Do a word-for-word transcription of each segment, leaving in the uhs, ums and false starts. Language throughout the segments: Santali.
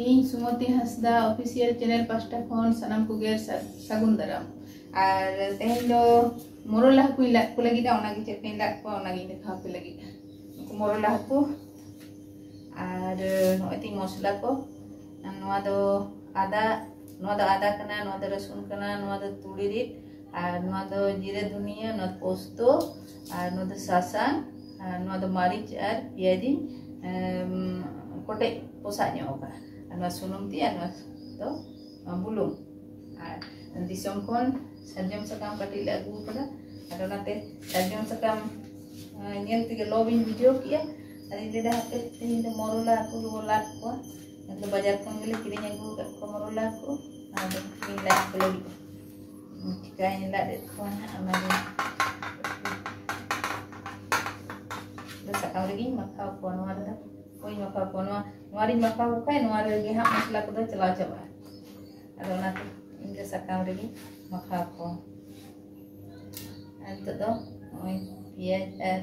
ᱤᱧ ᱥᱩᱢᱚᱛᱤ ᱦᱟᱸᱥᱫᱟ official channel ᱯᱟᱦᱴᱟ ᱠᱷᱚᱱ ᱥᱟᱱᱟᱢ ᱠᱚᱜᱮ ᱥᱟ- ᱥᱟᱹᱜᱩᱱ ᱫᱟᱨᱟᱢ᱾ ᱟᱨ ᱛᱮᱦᱮᱧ ᱫᱚ ᱢᱚᱨᱚᱞᱟ ᱦᱟᱹᱠᱩᱧ ᱞᱟᱫ ᱠᱚ ᱞᱟᱹᱜᱤᱫ, ᱚᱱᱟᱜᱮ ᱪᱮᱫ ᱞᱮᱠᱟᱧ ᱞᱟᱫ ᱠᱚᱣᱟ ᱚᱱᱟᱜᱤᱧ ᱫᱮᱠᱷᱟᱣ ᱟᱯᱮ ᱞᱟᱹᱜᱤᱫ᱾ ᱱᱩᱠᱩ ᱢᱚᱨᱚᱞᱟ ᱦᱟᱹᱠᱩ ᱟᱨ ᱱᱚᱜᱼᱚᱭ ᱛᱤᱧ ᱢᱚᱥᱞᱟ ᱠᱚ᱾ ᱟᱨ ᱱᱚᱣᱟ ᱫᱚ ᱟᱫᱟ, ᱱᱚᱣᱟ ᱫᱚ ᱟᱫᱟ ᱠᱟᱱᱟ, ᱱᱚᱣᱟ ᱫᱚ ᱨᱟᱹᱥᱩᱱ ᱠᱟᱱᱟ, ᱱᱚᱣᱟ ᱫᱚ ᱛᱩᱲᱤ ᱨᱤᱫ, ᱟᱨ ᱱᱚᱣᱟ ᱫᱚ ᱡᱤᱨᱟᱹ ᱫᱷᱩᱱᱤᱭᱟᱹ, ᱱᱚᱣᱟ ᱫᱚ ᱯᱳᱥᱛᱚ, ᱟᱨ ᱱᱚᱣᱟ ᱫᱚ ᱥᱟᱥᱟᱝ, ᱟᱨ ᱱᱚᱣᱟ ᱫᱚ ᱢᱟᱹᱨᱤᱪ ᱟᱨ ᱯᱮᱸᱭᱟᱡᱽ ᱤᱧ ᱮᱢ, ᱠᱚᱴᱮᱡ ᱯᱚᱥᱟᱜ ᱧᱚᱜ ᱟᱠᱟᱫᱼᱟ᱾ ᱟᱨ ᱱᱚᱣᱟ ᱥᱩᱱᱩᱢ ᱛᱮ, ᱟᱨ ᱱᱚᱣᱟ ᱫᱚ ᱵᱩᱞᱩᱝ᱾ ᱟᱨ ᱫᱤᱥᱚᱢ ᱠᱷᱚᱱ ᱥᱟᱨᱡᱚᱢ ᱥᱟᱠᱟᱢ ᱠᱟᱹᱴᱤᱡ ᱞᱮ ᱟᱹᱜᱩ ᱟᱠᱟᱫᱟ, ᱟᱫᱚ ᱚᱱᱟᱛᱮ ᱥᱟᱨᱡᱚᱢ ᱥᱟᱠᱟᱢ ᱟᱨ ᱧᱮᱞ ᱛᱮᱜᱮ ᱞᱚ ᱵᱤᱱ ᱵᱩᱡᱷᱟᱹᱣ ᱠᱮᱜᱼᱟ᱾ ᱟᱫᱚᱧ ᱞᱟᱹᱭᱫᱟ ᱦᱟᱯᱮ ᱛᱮᱦᱮᱧ ᱫᱚ ᱢᱚᱨᱚᱞᱟ ᱦᱟᱹᱠᱩ ᱜᱮᱵᱚ ᱞᱟᱫ ᱠᱚᱣᱟ᱾ ᱟᱫᱚ ᱵᱟᱡᱟᱨ ᱠᱷᱚᱱ ᱜᱮᱞᱮ ᱠᱤᱨᱤᱧ ᱟᱹᱜᱩ ᱟᱠᱟᱫ ᱠᱚᱣᱟ ᱢᱚᱨᱚᱞᱟ ᱦᱟᱹᱠᱩ᱾ ᱟᱫᱚ ᱠᱤᱨᱤᱧ ᱞᱟᱫ ᱠᱚ ᱞᱟᱹᱜᱤᱫ ᱪᱤᱠᱟᱹᱧ ᱞᱟᱫ ᱮᱫ ᱠᱚᱣᱟ ᱦᱟᱸᱜ ᱚᱱᱟᱜᱮ᱾ ᱟᱫᱚ ᱥᱟᱠᱟᱢ ᱨᱮᱜᱮᱧ ᱢᱟᱠᱷᱟᱣ ᱠᱚᱣᱟ, ᱱᱚᱣᱟ ᱨᱮᱫᱚ ᱵᱟᱹᱧ ᱢᱟᱠᱷᱟᱣ ᱠᱚᱣᱟ᱾ ᱱᱚᱣᱟ ᱱᱚᱣᱟ ᱨᱤᱧ ᱢᱟᱠᱷᱟᱣ ᱠᱚ ᱠᱷᱟᱡ ᱱᱚᱣᱟ ᱨᱮᱜᱮ ᱦᱟᱸᱜ ᱢᱚᱥᱞᱟ ᱠᱚᱫᱚ ᱪᱟᱞᱟᱣ ᱪᱟᱵᱟᱜᱼᱟ᱾ ᱟᱫᱚ ᱚᱱᱟᱛᱮ ᱤᱧ ᱫᱚ ᱥᱟᱠᱟᱢ ᱨᱮᱜᱮᱧ ᱢᱟᱠᱷᱟᱣ ᱠᱚᱣᱟ᱾ ᱟᱨ ᱱᱤᱛᱚᱜ ᱫᱚ ᱱᱚᱜᱼᱚᱭ ᱯᱮᱸᱭᱟᱡᱽ ᱟᱨ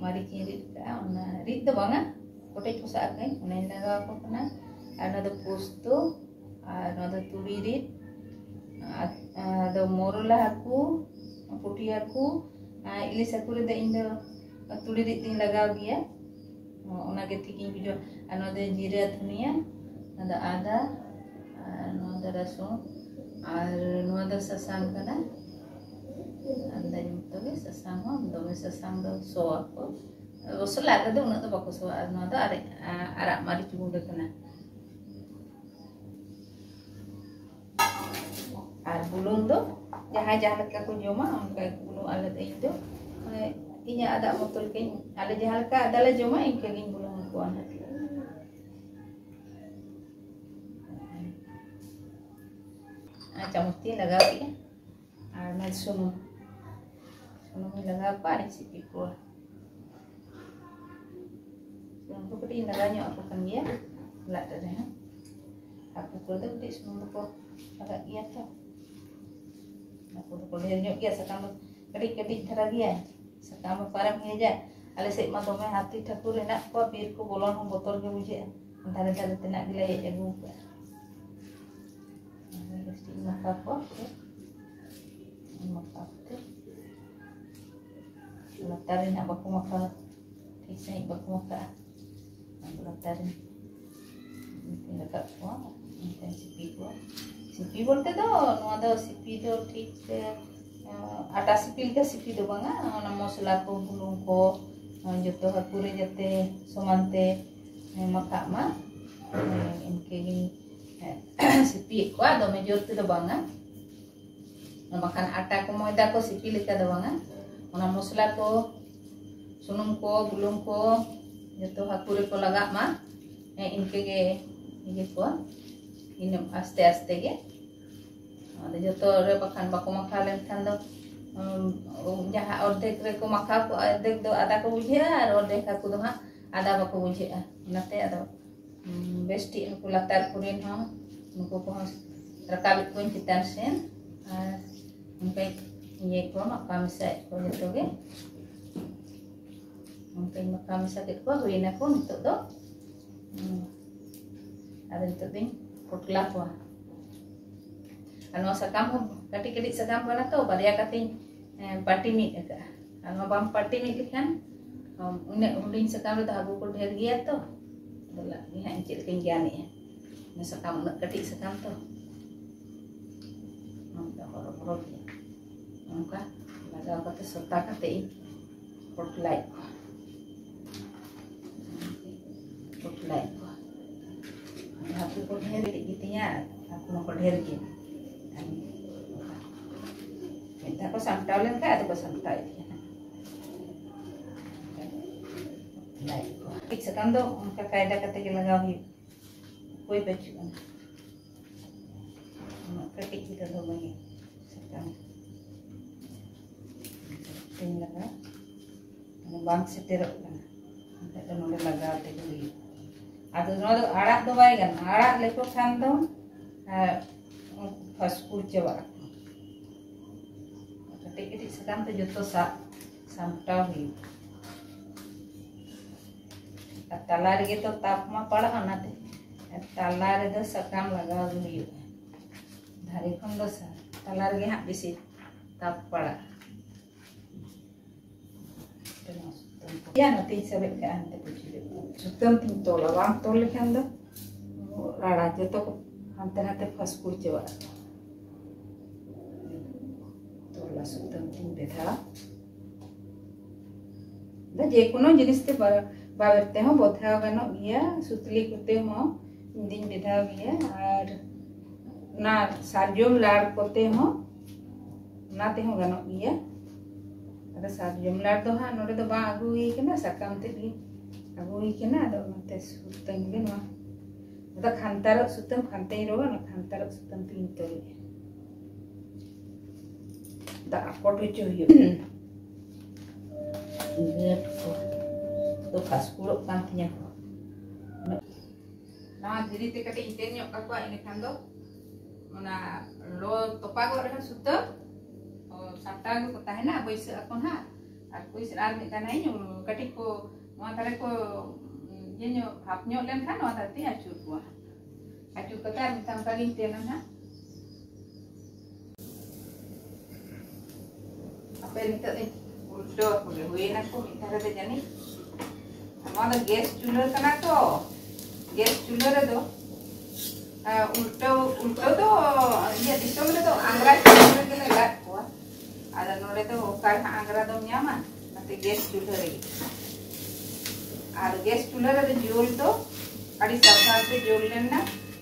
ᱢᱟᱹᱨᱤᱪ ᱤᱧ ᱨᱤᱫ ᱠᱟᱜᱼᱟ, ᱚᱱᱟ ᱨᱤᱫ ᱫᱚ ᱵᱟᱝᱟ, ᱠᱚᱴᱮᱡ ᱯᱚᱥᱟᱜ ᱟᱠᱟᱫᱟᱹᱧ, ᱚᱱᱟᱧ ᱞᱟᱜᱟᱣ ᱟᱠᱚ ᱠᱟᱱᱟ᱾ ᱟᱨ ᱚᱱᱟ ᱫᱚ ᱯᱳᱥᱛᱚ, ᱟᱨ ᱱᱚᱣᱟ ᱫᱚ ᱛᱩᱲᱤ ᱨᱤᱫ, ᱟᱨ ᱟᱫᱚ ᱢᱚᱨᱚᱞᱟ ᱦᱟᱹᱠᱩ, ᱯᱩᱴᱷᱤ ᱦᱟᱹᱠᱩ, ᱟᱨ ᱤᱞᱤᱥ ᱦᱟᱹᱠᱩ ᱨᱮᱫᱚ ᱤᱧ ᱫᱚ ᱛᱩᱲᱤ ᱨᱤᱫ ᱫᱚᱧ ᱞᱟᱜᱟᱣ ᱜᱮᱭᱟ᱾ ᱚᱱᱟᱜᱮ ᱴᱷᱤᱠ ᱤᱧ ᱵᱩᱡᱷᱟᱹᱣᱟ᱾ ᱟᱨ ᱱᱚᱣᱟ ᱫᱚ ᱡᱤᱨᱟᱹ ᱫᱷᱩᱱᱤᱭᱟᱹ, ᱱᱚᱣᱟ ᱫᱚ ᱟᱫᱟ, ᱟᱨ ᱱᱚᱣᱟ ᱫᱚ ᱨᱟᱹᱥᱩᱱ, ᱟᱨ ᱱᱚᱣᱟ ᱫᱚ ᱥᱟᱥᱟᱝ ᱠᱟᱱᱟ᱾ ᱟᱫᱟ ᱡᱚᱛᱚ ᱜᱮ ᱥᱟᱥᱟᱝ ᱦᱚᱸ ᱫᱚᱢᱮ ᱥᱟᱥᱟᱝ ᱫᱚ ᱥᱚᱣᱟ ᱠᱚ᱾ ᱚᱵᱚᱥᱥᱚ ᱞᱟᱫ ᱨᱮᱫᱚ ᱩᱱᱟᱹᱜ ᱫᱚ ᱵᱟᱠᱚ ᱥᱚᱣᱟ᱾ ᱟᱨ ᱱᱚᱣᱟ ᱫᱚ ᱟᱨᱟᱜ, ᱟᱨᱟᱜ ᱢᱟᱹᱨᱤᱪ ᱜᱩᱸᱰᱟᱹ ᱠᱟᱱᱟ᱾ ᱟᱨ ᱵᱩᱞᱩᱝ ᱫᱚ ᱡᱟᱦᱟᱸᱭ ᱡᱟᱦᱟᱸ ᱞᱮᱠᱟ ᱠᱚ ᱡᱚᱢᱟ ᱚᱱᱠᱟ ᱜᱮ ᱵᱩᱞᱩᱝ᱾ ᱟᱞᱮ ᱫᱚ, ᱤᱧ ᱫᱚ ᱢᱟᱱᱮ ᱤᱧᱟᱹᱜ ᱟᱫᱟᱜ ᱢᱚᱛᱚ ᱞᱮᱠᱟᱧ, ᱟᱞᱮ ᱡᱟᱦᱟᱸ ᱞᱮᱠᱟ ᱟᱫᱟ ᱞᱮ ᱡᱚᱢᱟ ᱤᱱᱠᱟᱹ ᱜᱤᱧ ᱵᱩᱞᱩᱝ ᱟᱠᱚᱣᱟ ᱱᱟᱦᱟᱜ᱾ ᱟᱨ ᱪᱟᱢᱚᱪ ᱛᱤᱧ ᱞᱟᱜᱟᱣ ᱠᱮᱫᱼᱟ᱾ ᱟᱨ ᱚᱱᱟ ᱥᱩᱱᱩᱢ, ᱥᱩᱱᱩᱢᱤᱧ ᱞᱟᱜᱟᱣ ᱠᱚᱣᱟ ᱟᱨᱤᱧ ᱥᱤᱯᱤ ᱠᱚᱣᱟ᱾ ᱥᱩᱱᱩᱢ ᱠᱚ ᱠᱟᱹᱴᱤᱡ ᱤᱧ ᱞᱟᱜᱟᱣ ᱧᱚᱜ ᱟᱠᱚ ᱠᱟᱱ ᱜᱮᱭᱟ ᱞᱟᱫ ᱨᱮᱦᱚᱸ᱾ ᱦᱟᱹᱠᱩ ᱠᱚᱨᱮ ᱫᱚ ᱠᱟᱹᱴᱤᱡ ᱥᱩᱱᱩᱢ ᱫᱚᱠᱚ ᱞᱟᱜᱟᱜ ᱜᱮᱭᱟ ᱛᱚ᱾ ᱦᱟᱹᱠᱩ ᱫᱚᱠᱚ ᱰᱷᱮᱨ ᱧᱚᱜ ᱜᱮᱭᱟ, ᱥᱟᱠᱟᱢ ᱫᱚ ᱠᱟᱹᱴᱤᱡ ᱠᱟᱹᱴᱤᱡ ᱫᱷᱟᱨᱟ ᱜᱮᱭᱟ, ᱥᱟᱠᱟᱢ ᱚᱠᱟᱨᱮᱢ ᱦᱮᱡᱟ? ᱟᱞᱮ ᱥᱮᱫ ᱢᱟ ᱫᱚᱢᱮ ᱦᱟᱹᱛᱤ ᱴᱷᱟᱹᱠᱩᱨ ᱦᱮᱱᱟᱜ ᱠᱚᱣᱟ, ᱵᱤᱨ ᱠᱚ ᱵᱚᱞᱚᱱ ᱦᱚᱸ ᱵᱚᱛᱚᱨ ᱜᱮ ᱵᱩᱡᱷᱟᱹᱜᱼᱟ᱾ ᱫᱷᱟᱨᱮ ᱫᱷᱟᱨᱮ ᱛᱮᱱᱟᱜ ᱜᱮᱞᱮ ᱦᱮᱡ ᱟᱹᱜᱩ ᱠᱟᱜᱼᱟ᱾ ᱵᱮᱥ ᱴᱷᱤᱠ ᱢᱟᱠᱷᱟᱣ ᱠᱚ, ᱢᱟᱠᱷᱟᱣ ᱠᱟᱛᱮ ᱞᱟᱛᱟᱨ ᱨᱮᱱᱟᱜ ᱵᱟᱠᱚ ᱢᱟᱠᱷᱟᱣᱟ, ᱴᱷᱤᱠ ᱥᱟᱺᱦᱤᱡ ᱵᱟᱠᱚ ᱢᱟᱠᱷᱟᱣᱟ᱾ ᱞᱟᱛᱟᱨ ᱨᱮ ᱨᱟᱠᱟᱵ ᱠᱚᱣᱟ, ᱚᱱᱠᱟᱧ ᱥᱤᱯᱤ ᱠᱚᱣᱟ᱾ ᱥᱤᱯᱤ ᱵᱚᱞᱛᱮ ᱫᱚ ᱱᱚᱣᱟ ᱫᱚ ᱥᱤᱯᱤ ᱫᱚ ᱴᱷᱤᱠ, ᱮ, ᱟᱴᱟ ᱥᱤᱯᱤ ᱞᱮᱠᱟ ᱥᱤᱯᱤ ᱫᱚ ᱵᱟᱝᱟ, ᱚᱱᱟ ᱢᱚᱥᱞᱟ ᱠᱚ, ᱵᱩᱞᱩᱝ ᱠᱚ, ᱡᱚᱛᱚ ᱦᱟᱹᱠᱩ ᱨᱮ ᱡᱟᱛᱮ ᱥᱚᱢᱟᱱ ᱛᱮ ᱢᱟᱠᱷᱟᱜ ᱢᱟ, ᱤᱱᱠᱟᱹ ᱜᱤᱧ ᱥᱤᱯᱤᱭᱮᱫ ᱠᱚᱣᱟ, ᱫᱚᱢᱮ ᱡᱳᱨ ᱛᱮᱫᱚ ᱵᱟᱝᱟ᱾ ᱵᱟᱠᱷᱟᱱ ᱟᱴᱟ ᱠᱚ ᱢᱚᱭᱫᱟ ᱠᱚ ᱥᱤᱯᱤ ᱞᱮᱠᱟ ᱫᱚ ᱵᱟᱝᱟ, ᱚᱱᱟ ᱢᱚᱥᱞᱟ ᱠᱚ, ᱥᱩᱱᱩᱢ ᱠᱚ, ᱵᱩᱞᱩᱝ ᱠᱚ ᱡᱚᱛᱚ ᱦᱟᱹᱠᱩ ᱨᱮᱠᱚ ᱞᱟᱜᱟᱜ ᱢᱟ᱾ ᱦᱮᱸ, ᱤᱱᱠᱟᱹ ᱜᱮ ᱤᱭᱟᱹ ᱠᱚᱣᱟ, ᱤᱱᱟᱹ ᱟᱥᱛᱮ ᱟᱥᱛᱮ ᱜᱮ᱾ ᱟᱫᱚ ᱡᱚᱛᱚ ᱨᱮ ᱵᱟᱠᱷᱟᱱ ᱵᱟᱠᱚ ᱢᱟᱠᱷᱟᱣ ᱞᱮᱱᱠᱷᱟᱱ ᱫᱚ, ᱩᱢ, ᱡᱟᱦᱟᱸ ᱚᱨᱫᱷᱮᱠ ᱨᱮᱠᱚ ᱢᱟᱠᱷᱟᱣ ᱠᱚᱜᱼᱟ, ᱚᱨᱫᱷᱮᱠ ᱫᱚ ᱟᱫᱟ ᱠᱚ ᱵᱩᱡᱷᱟᱹᱜᱼᱟ ᱟᱨ ᱚᱨᱫᱷᱮᱠ ᱦᱟᱹᱠᱩ ᱫᱚ ᱦᱟᱸᱜ ᱟᱫᱟ ᱵᱟᱠᱚ ᱵᱩᱡᱷᱟᱹᱜᱼᱟ᱾ ᱚᱱᱟᱛᱮ ᱟᱫᱚ, ᱩᱢ, ᱵᱮᱥ ᱴᱷᱤᱠ ᱱᱩᱠᱩ ᱞᱟᱛᱟᱨ ᱠᱚᱨᱮᱱ ᱦᱚᱸ, ᱱᱩᱠᱩ ᱠᱚᱦᱚᱸ ᱨᱟᱠᱟᱵᱮᱫ ᱠᱚᱣᱟᱧ ᱪᱮᱛᱟᱱ ᱥᱮᱱ᱾ ᱟᱨ ᱚᱱᱠᱟᱧ ᱤᱭᱟᱹ ᱠᱚᱣᱟ, ᱢᱟᱠᱷᱟᱣ ᱢᱮᱥᱟᱭᱮᱫ ᱠᱚᱣᱟ ᱡᱚᱛᱚ ᱜᱮ᱾ ᱚᱱᱠᱟᱧ ᱢᱟᱠᱷᱟᱣ ᱢᱮᱥᱟ ᱠᱮᱫ ᱠᱚᱣᱟ, ᱦᱩᱭᱱᱟᱠᱚ ᱱᱤᱛᱚᱜ ᱫᱚ᱾ ᱩᱢ, ᱟᱫᱚ ᱱᱤᱛᱚᱜ ᱫᱚᱧ ᱯᱚᱴᱞᱟ ᱠᱚᱣᱟ᱾ ᱟᱨ ᱱᱚᱣᱟ ᱥᱟᱠᱟᱢ ᱦᱚᱸ ᱠᱟᱹᱴᱤᱡ ᱠᱟᱹᱴᱤᱡ ᱥᱟᱠᱟᱢ ᱠᱟᱱᱟ ᱛᱚ, ᱵᱟᱨᱭᱟ ᱠᱟᱛᱮᱧ, ᱮ, ᱯᱟᱹᱴᱤ ᱢᱤᱫ ᱟᱠᱟᱫᱼᱟ᱾ ᱟᱨ ᱱᱚᱣᱟ ᱵᱟᱢ ᱯᱟᱹᱴᱤ ᱢᱤᱫ ᱞᱮᱠᱷᱟᱱ, ᱩᱢ, ᱩᱱᱟᱹᱜ ᱦᱩᱰᱤᱧ ᱥᱟᱠᱟᱢ ᱨᱮᱫᱚ ᱦᱟᱹᱠᱩ ᱠᱚ ᱰᱷᱮᱨ ᱜᱮᱭᱟ ᱛᱚ, ᱟᱫᱚ ᱞᱟᱜ ᱜᱮ ᱦᱟᱸᱜ ᱤᱧ ᱪᱮᱫ ᱞᱮᱠᱟᱧ ᱜᱟᱱᱮᱜᱼᱟ᱾ ᱚᱱᱟ ᱥᱟᱠᱟᱢ ᱩᱱᱟᱹᱜ ᱠᱟᱹᱴᱤᱡ ᱥᱟᱠᱟᱢ ᱛᱚ, ᱱᱚᱝᱠᱟ ᱦᱚᱨᱚ ᱵᱚᱨᱚ ᱜᱮᱭᱟ᱾ ᱱᱚᱝᱠᱟ ᱞᱟᱜᱟᱣ ᱠᱟᱛᱮ ᱥᱚᱛᱟ ᱠᱟᱛᱮ ᱤᱧ ᱯᱚᱴᱞᱟᱭᱮᱫ ᱠᱚᱣᱟ᱾ ᱯᱚᱴᱞᱟᱭᱮᱫ ᱠᱚᱣᱟ᱾ ᱦᱟᱹᱠᱩ ᱠᱚ ᱰᱷᱮᱨ ᱜᱮᱛᱤᱧᱟ, ᱦᱟᱹᱠᱩ ᱢᱟᱠᱚ ᱰᱷᱮᱨ ᱜᱮ᱾ ᱢᱤᱫ ᱫᱷᱟᱣ ᱠᱚ ᱥᱟᱢᱴᱟᱣ ᱞᱮᱱᱠᱷᱟᱱ ᱟᱫᱚ ᱠᱚ ᱥᱟᱢᱴᱟᱣ ᱤᱫᱤᱜᱼᱟ ᱱᱟᱜ᱾ ᱯᱚᱴᱞᱟᱭᱮᱫ ᱠᱚᱣᱟ᱾ ᱠᱟᱹᱴᱤᱡ ᱥᱟᱠᱟᱢ ᱫᱚ ᱚᱱᱠᱟ ᱠᱟᱭᱫᱟ ᱠᱟᱛᱮ ᱜᱮ ᱞᱟᱜᱟᱣ ᱦᱩᱭᱩᱜᱼᱟ᱾ ᱚᱠᱚᱭ ᱵᱟᱹᱪᱩᱜ ᱟᱱᱟ᱾ ᱩᱱᱟᱹᱜ ᱠᱟᱹᱴᱤᱡ ᱜᱤᱫᱽᱨᱟᱹ ᱫᱚ ᱵᱟᱹᱧ ᱥᱟᱠᱟᱢ ᱛᱤᱧ ᱞᱟᱜᱟᱣ, ᱢᱟᱱᱮ ᱵᱟᱝ ᱥᱮᱴᱮᱨᱚᱜ ᱠᱟᱱᱟ᱾ ᱮᱱᱠᱷᱟᱡ ᱫᱚ ᱱᱚᱰᱮ ᱞᱟᱜᱟᱣ ᱛᱮᱜᱮ ᱦᱩᱭᱩᱜᱼᱟ᱾ ᱟᱫᱚ ᱱᱚᱣᱟ ᱫᱚ ᱟᱲᱟᱜ ᱫᱚ ᱵᱟᱭ ᱜᱟᱱᱚᱜᱼᱟ, ᱟᱲᱟᱜ ᱞᱮᱠᱚ ᱠᱷᱟᱱ ᱫᱚ, ᱟᱨ, ᱩᱱᱠᱩ ᱯᱷᱟᱥᱠᱩᱲ ᱪᱟᱵᱟᱜ ᱟᱠᱚ᱾ ᱠᱟᱹᱴᱤᱡ ᱠᱟᱹᱴᱤᱡ ᱥᱟᱠᱟᱢ ᱛᱮ ᱡᱚᱛᱚ ᱥᱟᱵ ᱥᱟᱢᱴᱟᱣ ᱦᱩᱭᱩᱜᱼᱟ᱾ ᱟᱨ ᱛᱟᱞᱟ ᱨᱮᱜᱮ ᱛᱚ ᱛᱟᱯ ᱢᱟ ᱯᱟᱲᱟᱜᱼᱟ, ᱚᱱᱟᱛᱮ ᱛᱟᱞᱟ ᱨᱮᱫᱚ ᱥᱟᱠᱟᱢ ᱞᱟᱜᱟᱣ ᱜᱮ ᱦᱩᱭᱩᱜᱼᱟ᱾ ᱫᱷᱟᱨᱮ ᱠᱷᱚᱱ ᱫᱚ ᱥᱟ-, ᱛᱟᱞᱟ ᱨᱮᱜᱮ ᱦᱟᱸᱜ ᱵᱮᱥᱤ ᱛᱟᱯ ᱯᱟᱲᱟᱜᱼᱟ᱾ ᱭᱟ, ᱱᱚᱛᱮᱧ ᱥᱟᱵᱮᱫ ᱠᱟᱜᱼᱟ, ᱦᱟᱱᱛᱮ ᱯᱟᱹᱪᱷᱤ ᱨᱮ᱾ ᱥᱩᱛᱟᱹᱢ ᱛᱤᱧ ᱛᱚᱞᱟ, ᱵᱟᱢ ᱛᱚᱞ ᱞᱮᱠᱷᱟᱱ ᱫᱚ ᱨᱟᱲᱟ ᱡᱚᱛᱚ ᱠᱚ ᱦᱟᱱᱛᱮ ᱱᱟᱛᱮ ᱯᱷᱟᱥᱠᱩᱲ ᱪᱟᱵᱟᱜᱼᱟ᱾ ᱛᱚᱞᱟ ᱥᱩᱛᱟᱹᱢ ᱛᱤᱧ ᱵᱮᱫᱷᱟᱣᱟ᱾ ᱟᱫᱚ ᱡᱮᱠᱳᱱᱳ ᱡᱤᱱᱤᱥ ᱛᱮ ᱵᱟ-, ᱵᱟᱵᱮᱨ ᱛᱮᱦᱚᱸ ᱵᱚᱫᱷᱟᱣ ᱜᱟᱱᱚᱜ ᱜᱮᱭᱟ, ᱥᱩᱛᱞᱤ ᱠᱚᱛᱮ ᱦᱚᱸ ᱤᱧ ᱫᱩᱧ ᱵᱮᱫᱷᱟᱣ ᱜᱮᱭᱟ, ᱟᱨ ᱚᱱᱟ ᱥᱟᱨᱡᱚᱢ ᱞᱟᱲ ᱠᱚᱛᱮ ᱦᱚᱸ, ᱚᱱᱟ ᱛᱮᱦᱚᱸ ᱜᱟᱱᱚᱜ ᱜᱮᱭᱟ᱾ ᱟᱫᱚ ᱥᱟᱨᱡᱚᱢ ᱞᱟᱲ ᱫᱚ ᱦᱟᱸᱜ ᱱᱚᱰᱮ ᱫᱚ ᱵᱟᱝ ᱟᱹᱜᱩ ᱦᱩᱭ ᱠᱟᱱᱟ, ᱥᱟᱠᱟᱢ ᱛᱮᱫ ᱜᱮ ᱟᱹᱜᱩ ᱦᱩᱭ ᱠᱟᱱᱟ᱾ ᱟᱫᱚ ᱚᱱᱟᱛᱮ ᱥᱩᱛᱟᱹᱢ ᱜᱮ ᱱᱚᱣᱟ, ᱟᱫᱚ ᱠᱷᱟᱱᱛᱟᱨᱚᱜ ᱥᱩᱛᱟᱹᱢ ᱠᱷᱟᱱᱛᱟᱧ ᱨᱚᱜᱟ, ᱚᱱᱟ ᱠᱷᱟᱱᱛᱟᱨᱚᱜ ᱥᱩᱛᱟᱹᱢ ᱛᱮᱜᱤᱧ ᱛᱚᱞᱮᱜᱼᱟ᱾ ᱫᱟᱜ ᱟᱠᱚᱴ ᱦᱚᱪᱚ ᱦᱩᱭᱩᱜᱼᱟ᱾ ᱜᱟᱹᱴ ᱠᱚ ᱫᱚ ᱯᱷᱟᱥᱠᱩᱲᱚᱜ ᱠᱟᱱ ᱛᱤᱧᱟᱹ ᱠᱚ᱾ ᱱᱚᱣᱟ ᱫᱷᱤᱨᱤ ᱛᱮ ᱠᱟᱹᱴᱤᱡ ᱤᱧ ᱛᱮᱧ ᱧᱚᱜ ᱠᱟᱠᱚᱣᱟ, ᱤᱱᱟᱹᱠᱷᱟᱱ ᱫᱚ ᱚᱱᱟ ᱞᱚ ᱛᱚᱯᱟᱜᱚᱜ ᱨᱮᱦᱚᱸ ᱥᱩᱛᱟᱹᱢ, ᱚ, ᱥᱟᱢᱴᱟᱣ ᱜᱮᱠᱚ ᱛᱟᱦᱮᱱᱟ, ᱵᱟᱹᱭᱥᱟᱹᱜ ᱟᱠᱚ ᱱᱟᱦᱟᱜ᱾ ᱟᱨ ᱠᱩᱭᱥ ᱟᱨ ᱢᱤᱫ ᱫᱷᱟᱣ ᱱᱟᱦᱟᱜ ᱤᱧ ᱠᱟᱹᱴᱤᱡ ᱠᱚ ᱱᱚᱣᱟ ᱫᱷᱟᱨᱮ ᱠᱚ ᱤᱭᱟᱹ ᱧᱚᱜ, ᱵᱷᱟᱯ ᱧᱚᱜ ᱞᱮᱱᱠᱷᱟᱱ ᱱᱚᱣᱟ ᱫᱷᱟᱨᱮ ᱛᱮᱧ ᱟᱹᱪᱩᱨ ᱠᱚᱣᱟ᱾ ᱟᱹᱪᱩᱨ ᱠᱟᱛᱮ ᱟᱨ ᱢᱤᱫ ᱫᱷᱟᱣ ᱚᱱᱠᱟ ᱜᱤᱧ ᱛᱮᱱᱟ ᱱᱟᱦᱟᱜ᱾ ᱦᱟᱯᱮ ᱱᱤᱛᱚᱜ ᱫᱚᱧ ᱩᱞᱴᱟᱹᱣ ᱟᱠᱚ ᱜᱮ, ᱦᱩᱭᱮᱱᱟ ᱠᱚ ᱢᱤᱫ ᱫᱷᱟᱨᱮ ᱫᱚ ᱡᱟᱹᱱᱤᱡ᱾ ᱱᱚᱣᱟ ᱫᱚ ᱜᱮᱥ ᱪᱩᱞᱦᱟᱹ ᱠᱟᱱᱟ ᱛᱚ, ᱜᱮᱥ ᱪᱩᱞᱦᱟᱹ ᱨᱮᱫᱚ, ᱮ, ᱩᱞᱴᱟᱹᱣ, ᱩᱞᱴᱟᱹᱣ ᱫᱚ ᱤᱭᱟᱹ ᱫᱤᱥᱚᱢ ᱨᱮᱫᱚ ᱟᱝᱜᱽᱨᱟ ᱪᱩᱞᱦᱟᱹ ᱨᱮᱜᱮ ᱞᱮ ᱞᱟᱫ ᱠᱚᱣᱟ᱾ ᱟᱫᱚ ᱱᱚᱰᱮ ᱫᱚ ᱚᱠᱟ ᱨᱮ ᱦᱟᱸᱜ ᱟᱝᱜᱽᱨᱟ ᱫᱚᱢ ᱧᱟᱢᱟ, ᱚᱱᱟᱛᱮ ᱜᱮᱥ ᱪᱩᱞᱦᱟᱹ ᱨᱮᱜᱮ᱾ ᱟᱨ ᱜᱮᱥ ᱪᱩᱞᱦᱟᱹ ᱨᱮᱫᱚ ᱡᱩᱞ ᱫᱚ ᱟᱹᱰᱤ ᱥᱟᱵᱫᱷᱟᱱ ᱛᱮ ᱡᱩᱞ ᱞᱮᱱᱟ,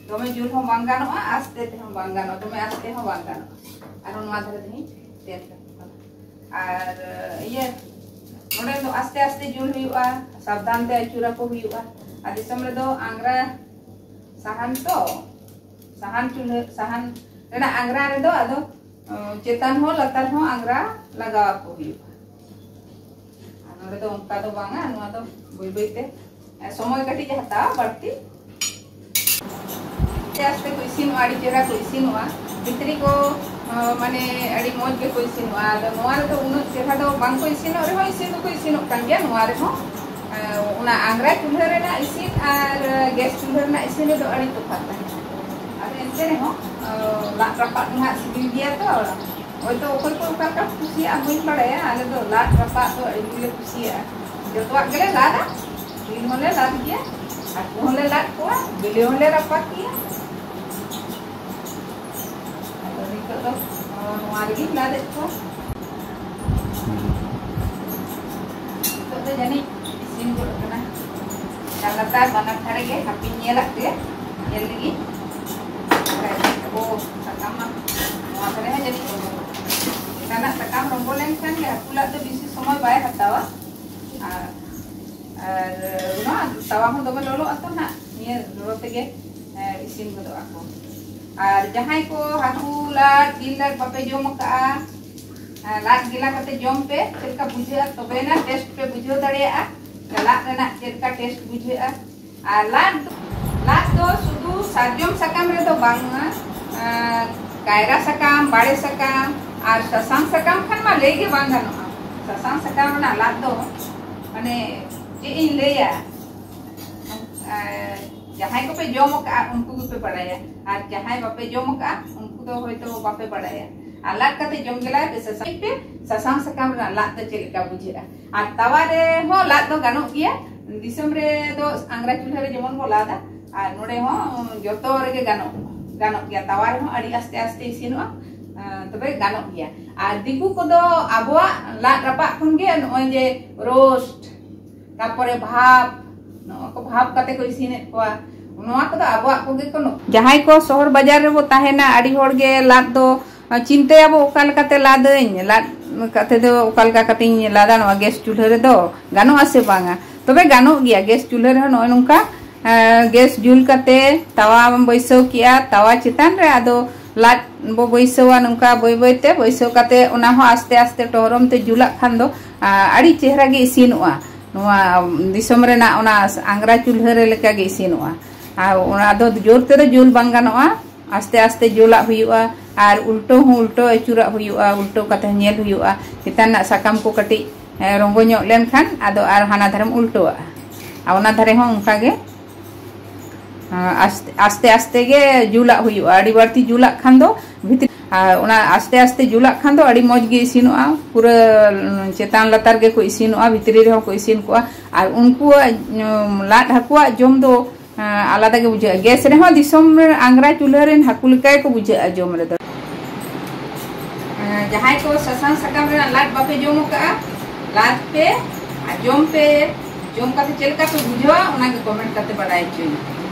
ᱫᱚᱢᱮ ᱡᱩᱞ ᱦᱚᱸ ᱵᱟᱝ ᱜᱟᱱᱚᱜᱼᱟ, ᱟᱥᱛᱮ ᱛᱮᱦᱚᱸ ᱵᱟᱝ ᱜᱟᱱᱚᱜᱼᱟ, ᱫᱚᱢᱮ ᱟᱥᱛᱮ ᱦᱚᱸ ᱵᱟᱝ ᱜᱟᱱᱚᱜᱼᱟ᱾ ᱟᱨ ᱱᱚᱣᱟ ᱫᱷᱟᱨᱮ ᱛᱮᱦᱚᱸ ᱛᱮᱱ ᱠᱟᱠᱚ ᱠᱟᱱᱟ᱾ ᱟᱨ ᱤᱭᱟᱹ, ᱱᱚᱰᱮ ᱫᱚ ᱟᱥᱛᱮ ᱟᱥᱛᱮ ᱡᱩᱞ ᱦᱩᱭᱩᱜᱼᱟ, ᱥᱟᱵᱫᱷᱟᱱ ᱛᱮ ᱟᱹᱪᱩᱨ ᱟᱠᱚ ᱦᱩᱭᱩᱜᱼᱟ᱾ ᱟᱨ ᱫᱤᱥᱚᱢ ᱨᱮᱫᱚ ᱟᱝᱜᱽᱨᱟ ᱥᱟᱦᱟᱱ ᱛᱚ, ᱥᱟᱦᱟᱱ ᱪᱩᱞᱦᱟᱹ, ᱥᱟᱦᱟᱱ ᱨᱮᱱᱟᱜ ᱟᱝᱜᱽᱨᱟ ᱨᱮᱫᱚ ᱟᱫᱚ, ᱚ, ᱪᱮᱛᱟᱱ ᱦᱚᱸ ᱞᱟᱛᱟᱨ ᱦᱚᱸ ᱟᱝᱜᱽᱨᱟ ᱞᱟᱜᱟᱣ ᱟᱠᱚ ᱦᱩᱭᱩᱜᱼᱟ᱾ ᱟᱨ ᱱᱚᱰᱮ ᱫᱚ ᱚᱱᱠᱟ ᱫᱚ ᱵᱟᱝᱟ, ᱱᱚᱣᱟ ᱫᱚ ᱵᱟᱹᱭ ᱵᱟᱹᱭ ᱛᱮ, ᱮ, ᱥᱚᱢᱚᱭ ᱠᱟᱹᱴᱤᱡ ᱮ ᱦᱟᱛᱟᱣᱟ ᱵᱟᱹᱲᱛᱤ᱾ ᱟᱥᱛᱮ ᱟᱥᱛᱮ ᱠᱚ ᱤᱥᱤᱱᱚᱜᱼᱟ, ᱟᱹᱰᱤ ᱪᱮᱦᱨᱟ ᱠᱚ ᱤᱥᱤᱱᱚᱜᱼᱟ᱾ ᱵᱷᱤᱛᱨᱤ ᱠᱚ, ᱚ, ᱢᱟᱱᱮ ᱟᱹᱰᱤ ᱢᱚᱡᱽ ᱜᱮᱠᱚ ᱤᱥᱤᱱᱚᱜᱼᱟ᱾ ᱟᱫᱚ ᱱᱚᱣᱟ ᱨᱮᱫᱚ ᱩᱱᱟᱹᱜ ᱪᱮᱦᱨᱟ ᱫᱚ ᱵᱟᱝ ᱠᱚ ᱤᱥᱤᱱᱚᱜ ᱨᱮᱦᱚᱸ, ᱤᱥᱤᱱ ᱫᱚᱠᱚ ᱤᱥᱤᱱᱚᱜ ᱠᱟᱱ ᱜᱮᱭᱟ ᱱᱚᱣᱟ ᱨᱮᱦᱚᱸ᱾ ᱚᱱᱟ ᱟᱝᱜᱽᱨᱟ ᱪᱩᱞᱦᱟᱹ ᱨᱮᱱᱟᱜ ᱤᱥᱤᱱ ᱟᱨ ᱜᱮᱥ ᱪᱩᱞᱦᱟᱹ ᱨᱮᱱᱟᱜ ᱤᱥᱤᱱ ᱨᱮᱫᱚ ᱟᱹᱰᱤ ᱛᱚᱯᱷᱟᱛ ᱛᱟᱦᱮᱱᱟ᱾ ᱟᱫᱚ ᱮᱱᱛᱮ ᱨᱮᱦᱚᱸ ᱞᱟᱫ ᱨᱟᱯᱟᱜ ᱫᱚ ᱦᱟᱸᱜ ᱥᱤᱵᱤᱞ ᱜᱮᱭᱟ ᱛᱚ᱾ ᱦᱚᱭᱛᱳ ᱚᱠᱚᱭ ᱠᱚ ᱚᱠᱟ ᱞᱮᱠᱟ ᱠᱚ ᱠᱩᱥᱤᱭᱟᱜᱼᱟ, ᱵᱟᱹᱧ ᱵᱟᱲᱟᱭᱟ᱾ ᱟᱞᱮ ᱫᱚ ᱞᱟᱫ ᱨᱟᱯᱟᱜ ᱫᱚ ᱟᱹᱰᱤ ᱜᱮᱞᱮ ᱠᱩᱥᱤᱭᱟᱜᱼᱟ᱾ ᱡᱚᱛᱚᱣᱟᱜ ᱜᱮᱞᱮ ᱞᱟᱫᱟ᱾ ᱡᱤᱞ ᱦᱚᱸᱞᱮ ᱞᱟᱫ ᱜᱮᱭᱟ, ᱦᱟᱹᱠᱩ ᱦᱚᱸᱞᱮ ᱞᱟᱫ ᱠᱚᱣᱟ, ᱵᱤᱞᱤ ᱦᱚᱸᱞᱮ ᱨᱟᱯᱟᱜ ᱜᱮᱭᱟ᱾ ᱟᱫᱚ ᱱᱤᱛᱚᱜ ᱫᱚ ᱱᱚᱣᱟ ᱨᱮᱜᱮᱧ ᱞᱟᱫᱮᱫ ᱠᱚᱣᱟ᱾ ᱱᱤᱛᱚᱜ ᱫᱚ ᱡᱟᱹᱱᱤᱡ ᱤᱥᱤᱱ ᱜᱚᱫ ᱟᱠᱟᱱᱟ᱾ ᱪᱮᱛᱟᱱ ᱞᱟᱛᱟᱨ ᱵᱟᱱᱟᱨ ᱫᱷᱟᱨᱮ ᱜᱮ ᱦᱟᱯᱮᱧ ᱧᱮᱞᱟᱜ ᱜᱮ, ᱧᱮᱞ ᱞᱮᱜᱤᱧ᱾ ᱚ, ᱥᱟᱠᱟᱢ ᱢᱟ ᱱᱚᱣᱟ ᱫᱷᱟᱨᱮ ᱦᱚᱸ ᱡᱟᱹᱱᱤᱡ ᱨᱚᱸᱜᱚ᱾ ᱪᱮᱛᱟᱱᱟᱜ ᱥᱟᱠᱟᱢ ᱨᱚᱸᱜᱚ ᱞᱮᱱᱠᱷᱟᱱ ᱜᱮ ᱦᱟᱹᱠᱩ ᱞᱟᱫ ᱫᱚ ᱵᱮᱥᱤ ᱥᱚᱢᱚᱭ ᱵᱟᱭ ᱦᱟᱛᱟᱣᱟ᱾ ᱟᱨ, ᱟᱨ ᱱᱚᱣᱟ ᱛᱟᱣᱟ ᱦᱚᱸ ᱫᱚᱢᱮ ᱞᱚᱞᱚᱜ ᱟᱛᱚ ᱱᱟᱜ, ᱱᱤᱭᱟᱹ ᱞᱚᱞᱚ ᱛᱮᱜᱮ, ᱮ, ᱤᱥᱤᱱ ᱜᱚᱫᱚᱜ ᱟᱠᱚ᱾ ᱟᱨ ᱡᱟᱦᱟᱸᱭ ᱠᱚ ᱦᱟᱹᱠᱩ ᱞᱟᱫ, ᱡᱤᱞ ᱞᱟᱫ ᱵᱟᱯᱮ ᱡᱚᱢ ᱟᱠᱟᱫᱼᱟ, ᱮ, ᱞᱟᱫ ᱜᱮᱞᱟ ᱠᱟᱛᱮ ᱡᱚᱢ ᱯᱮ, ᱪᱮᱫ ᱞᱮᱠᱟ ᱵᱩᱡᱷᱟᱹᱜᱼᱟ, ᱛᱚᱵᱮᱭᱮᱱᱟ ᱴᱮᱥᱴ ᱯᱮ ᱵᱩᱡᱷᱟᱹᱣ ᱫᱟᱲᱮᱭᱟᱜᱼᱟ᱾ ᱞᱟᱫ ᱨᱮᱱᱟᱜ ᱪᱮᱫ ᱞᱮᱠᱟ ᱴᱮᱥᱴ ᱵᱩᱡᱷᱟᱹᱜᱼᱟ᱾ ᱟᱨ ᱞᱟᱫ, ᱞᱟᱫ ᱫᱚ ᱥᱩᱫᱷᱩ ᱥᱟᱨᱡᱚᱢ ᱥᱟᱠᱟᱢ ᱨᱮᱫᱚ ᱵᱟᱝᱟ, ᱮ, ᱠᱟᱭᱨᱟ ᱥᱟᱠᱟᱢ, ᱵᱟᱲᱮ ᱥᱟᱠᱟᱢ ᱟᱨ ᱥᱟᱥᱟᱝ ᱥᱟᱠᱟᱢ ᱠᱷᱟᱱ ᱢᱟ ᱞᱟᱹᱭ ᱜᱮ ᱵᱟᱝ ᱜᱟᱱᱚᱜᱼᱟ᱾ ᱥᱟᱥᱟᱝ ᱥᱟᱠᱟᱢ ᱨᱮᱱᱟᱜ ᱞᱟᱫ ᱫᱚ, ᱢᱟᱱᱮ, ᱪᱮᱫ ᱤᱧ ᱞᱟᱹᱭᱟ, ᱮ, ᱡᱟᱦᱟᱸᱭ ᱠᱚᱯᱮ ᱡᱚᱢ ᱟᱠᱟᱫᱼᱟ ᱩᱱᱠᱩ ᱜᱮᱯᱮ ᱵᱟᱲᱟᱭᱟ, ᱟᱨ ᱡᱟᱦᱟᱸᱭ ᱵᱟᱯᱮ ᱡᱚᱢ ᱟᱠᱟᱫᱼᱟ ᱩᱱᱠᱩ ᱫᱚ ᱦᱚᱭᱛᱳ ᱵᱟᱯᱮ ᱵᱟᱲᱟᱭᱟ᱾ ᱟᱨ ᱞᱟᱫ ᱠᱟᱛᱮ ᱡᱚᱢ ᱜᱮᱞᱟᱭ ᱯᱮ, ᱥᱟᱥᱟᱝ ᱯᱮ, ᱥᱟᱥᱟᱝ ᱥᱟᱠᱟᱢ ᱨᱮᱱᱟᱜ ᱞᱟᱫ ᱫᱚ ᱪᱮᱫ ᱞᱮᱠᱟ ᱵᱩᱡᱷᱟᱹᱜᱼᱟ᱾ ᱟᱨ ᱛᱟᱣᱟ ᱨᱮᱦᱚᱸ ᱞᱟᱫ ᱫᱚ ᱜᱟᱱᱚᱜ ᱜᱮᱭᱟ᱾ ᱫᱤᱥᱚᱢ ᱨᱮᱫᱚ ᱟᱝᱜᱽᱨᱟ ᱪᱩᱞᱦᱟᱹ ᱨᱮ ᱡᱮᱢᱚᱱ ᱵᱚ ᱞᱟᱫᱟ, ᱟᱨ ᱱᱚᱰᱮ ᱦᱚᱸ ᱡᱚᱛᱚ ᱨᱮᱜᱮ ᱜᱟᱱᱚᱜ, ᱜᱟᱱᱚᱜ ᱜᱮᱭᱟ᱾ ᱛᱟᱣᱟ ᱨᱮᱦᱚᱸ ᱟᱹᱰᱤ ᱟᱥᱛᱮ ᱟᱥᱛᱮ ᱤᱥᱤᱱᱚᱜᱼᱟ, ᱟᱸ, ᱛᱚᱵᱮ ᱜᱟᱱᱚᱜ ᱜᱮᱭᱟ᱾ ᱟᱨ ᱫᱤᱠᱩ ᱠᱚᱫᱚ ᱟᱵᱚᱣᱟᱜ ᱞᱟᱫ ᱨᱟᱯᱟᱜ ᱠᱷᱚᱱ ᱜᱮ ᱱᱚᱜᱼᱚᱭ ᱡᱮ ᱨᱳᱥᱴ, ᱛᱟᱨᱯᱚᱨᱮ ᱵᱷᱟᱯ, ᱱᱚᱣᱟ ᱠᱚ ᱵᱷᱟᱯ ᱠᱟᱛᱮ ᱠᱚ ᱤᱥᱤᱱᱮᱫ ᱠᱚᱣᱟ᱾ ᱱᱚᱣᱟ ᱠᱚᱫᱚ ᱟᱵᱚᱣᱟᱜ ᱠᱚᱜᱮ ᱠᱚ ᱱᱚ-, ᱡᱟᱦᱟᱸᱭ ᱠᱚ ᱥᱚᱦᱚᱨ ᱵᱟᱡᱟᱨ ᱨᱮᱵᱚ ᱛᱟᱦᱮᱱᱟ, ᱟᱹᱰᱤ ᱦᱚᱲ ᱜᱮ ᱞᱟᱫ ᱫᱚ ᱪᱤᱱᱛᱟᱹᱭᱟᱵᱚ, ᱚᱠᱟ ᱞᱮᱠᱟᱛᱮ ᱞᱟᱫᱟᱹᱧ, ᱞᱟᱫ ᱠᱟᱛᱮ ᱫᱚ ᱚᱠᱟ ᱞᱮᱠᱟ ᱠᱟᱛᱮᱧ ᱞᱟᱫᱟ ᱱᱚᱣᱟ ᱜᱮᱥ ᱪᱩᱞᱦᱟᱹ ᱨᱮᱫᱚ, ᱜᱟᱱᱚᱜ ᱟᱥᱮ ᱵᱟᱝᱟ? ᱛᱚᱵᱮ ᱜᱟᱱᱚᱜ ᱜᱮᱭᱟ, ᱜᱮᱥ ᱪᱩᱞᱦᱟᱹ ᱨᱮᱦᱚᱸ ᱱᱚᱜᱼᱚᱭ ᱱᱚᱝᱠᱟ, ᱮᱸ, ᱜᱮᱥ ᱡᱩᱞ ᱠᱟᱛᱮ ᱛᱟᱣᱟᱢ ᱵᱟᱹᱭᱥᱟᱹᱣ ᱠᱮᱜᱼᱟ, ᱛᱟᱣᱟ ᱪᱮᱛᱟᱱ ᱨᱮ ᱟᱫᱚ ᱞᱟᱫ ᱵᱚ ᱵᱟᱹᱭᱥᱟᱹᱣᱟ ᱱᱚᱝᱠᱟ ᱵᱟᱹᱭ ᱵᱟᱹᱭ ᱛᱮ ᱵᱟᱹᱭᱥᱟᱹᱣ ᱠᱟᱛᱮ ᱚᱱᱟ ᱦᱚᱸ ᱟᱥᱛᱮ ᱟᱥᱛᱮ ᱴᱚᱦᱨᱚᱢ ᱛᱮ ᱡᱩᱞᱟᱜ ᱠᱷᱟᱱ ᱫᱚ, ᱟ, ᱟᱹᱰᱤ ᱪᱮᱦᱨᱟ ᱜᱮ ᱤᱥᱤᱱᱚᱜᱼᱟ᱾ ᱱᱚᱣᱟ ᱫᱤᱥᱚᱢ ᱨᱮᱱᱟᱜ ᱚᱱᱟ ᱟᱝᱜᱽᱨᱟ ᱪᱩᱞᱦᱟᱹ ᱨᱮ ᱞᱮᱠᱟ ᱜᱮ ᱤᱥᱤᱱᱚᱜᱼᱟ᱾ ᱟᱨ ᱚᱱᱟ ᱫᱚ ᱡᱳᱨ ᱛᱮᱫᱚ ᱡᱩᱞ ᱵᱟᱝ ᱜᱟᱱᱚᱜᱼᱟ, ᱟᱥᱛᱮ ᱟᱥᱛᱮ ᱡᱩᱞᱟᱜ ᱦᱩᱭᱩᱜᱼᱟ᱾ ᱟᱨ ᱩᱞᱴᱟᱹᱣ ᱦᱚᱸ ᱩᱞᱴᱟᱹᱣ ᱟᱹᱪᱩᱨᱟᱜ ᱦᱩᱭᱩᱜᱼᱟ, ᱩᱞᱴᱟᱹᱣ ᱠᱟᱛᱮ ᱦᱚᱸ ᱧᱮᱞ ᱦᱩᱭᱩᱜᱼᱟ᱾ ᱪᱮᱛᱟᱱ ᱨᱮᱱᱟᱜ ᱥᱟᱠᱟᱢ ᱠᱚ ᱠᱟᱹᱴᱤᱡ ᱨᱚᱸᱜᱚ ᱧᱚᱜ ᱞᱮᱱᱠᱷᱟᱱ ᱟᱫᱚ ᱟᱨ ᱦᱟᱱᱟ ᱫᱷᱟᱨᱮᱢ ᱩᱞᱴᱟᱹᱣᱟᱜᱼᱟ᱾ ᱟᱨ ᱚᱱᱟ ᱫᱷᱟᱨᱮ ᱦᱚᱸ ᱚᱱᱠᱟ ᱜᱮ ᱟᱥᱛᱮ ᱟᱥᱛᱮ ᱜᱮ ᱡᱩᱞᱟᱜ ᱦᱩᱭᱩᱜᱼᱟ᱾ ᱟᱹᱰᱤ ᱵᱟᱹᱲᱛᱤ ᱡᱩᱞᱟᱜ ᱠᱷᱟᱱ ᱫᱚ ᱵᱷᱤᱛᱨᱤ ᱟᱨ ᱚᱱᱟ ᱟᱥᱛᱮ ᱟᱥᱛᱮ ᱡᱩᱞᱟᱜ ᱠᱷᱟᱱ ᱫᱚ ᱟᱹᱰᱤ ᱢᱚᱡᱽ ᱜᱮ ᱤᱥᱤᱱᱚᱜᱼᱟ᱾ ᱯᱩᱨᱟᱹ ᱪᱮᱛᱟᱱ ᱞᱟᱛᱟᱨ ᱜᱮᱠᱚ ᱤᱥᱤᱱᱚᱜᱼᱟ, ᱵᱷᱤᱛᱨᱤ ᱨᱮᱦᱚᱸ ᱠᱚ ᱤᱥᱤᱱ ᱠᱚᱜᱼᱟ᱾ ᱟᱨ ᱩᱱᱠᱩᱣᱟᱜ ᱞᱟᱫ ᱦᱟᱹᱠᱩᱣᱟᱜ ᱡᱚᱢ ᱫᱚ ᱟᱞᱟᱫᱟ ᱜᱮ ᱵᱩᱡᱷᱟᱹᱜᱼᱟ᱾ ᱜᱮᱥ ᱨᱮᱦᱚᱸ ᱫᱤᱥᱚᱢ ᱨᱮ ᱟᱝᱜᱽᱨᱟ ᱪᱩᱞᱦᱟᱹ ᱨᱮᱱ ᱦᱟᱹᱠᱩ ᱞᱮᱠᱟ ᱜᱮᱠᱚ ᱵᱩᱡᱷᱟᱹᱜᱼᱟ ᱡᱚᱢ ᱨᱮᱫᱚ᱾ ᱡᱟᱦᱟᱸᱭ ᱠᱚ ᱥᱟᱥᱟᱝ ᱥᱟᱠᱟᱢ ᱨᱮᱱᱟᱜ ᱞᱟᱫ ᱵᱟᱯᱮ ᱡᱚᱢ ᱟᱠᱟᱫᱼᱟ, ᱞᱟᱫ ᱯᱮ ᱟᱨ ᱡᱚᱢ ᱯᱮ᱾ ᱡᱚᱢ ᱠᱟᱛᱮ ᱪᱮᱫ ᱞᱮᱠᱟ ᱯᱮ ᱵᱩᱡᱷᱟᱹᱣᱟ, ᱚᱱᱟᱜᱮ ᱠᱚᱢᱮᱱᱴ ᱠᱟᱛᱮ ᱵᱟᱰᱟᱭ ᱦᱚᱪᱚᱧ ᱯᱮ᱾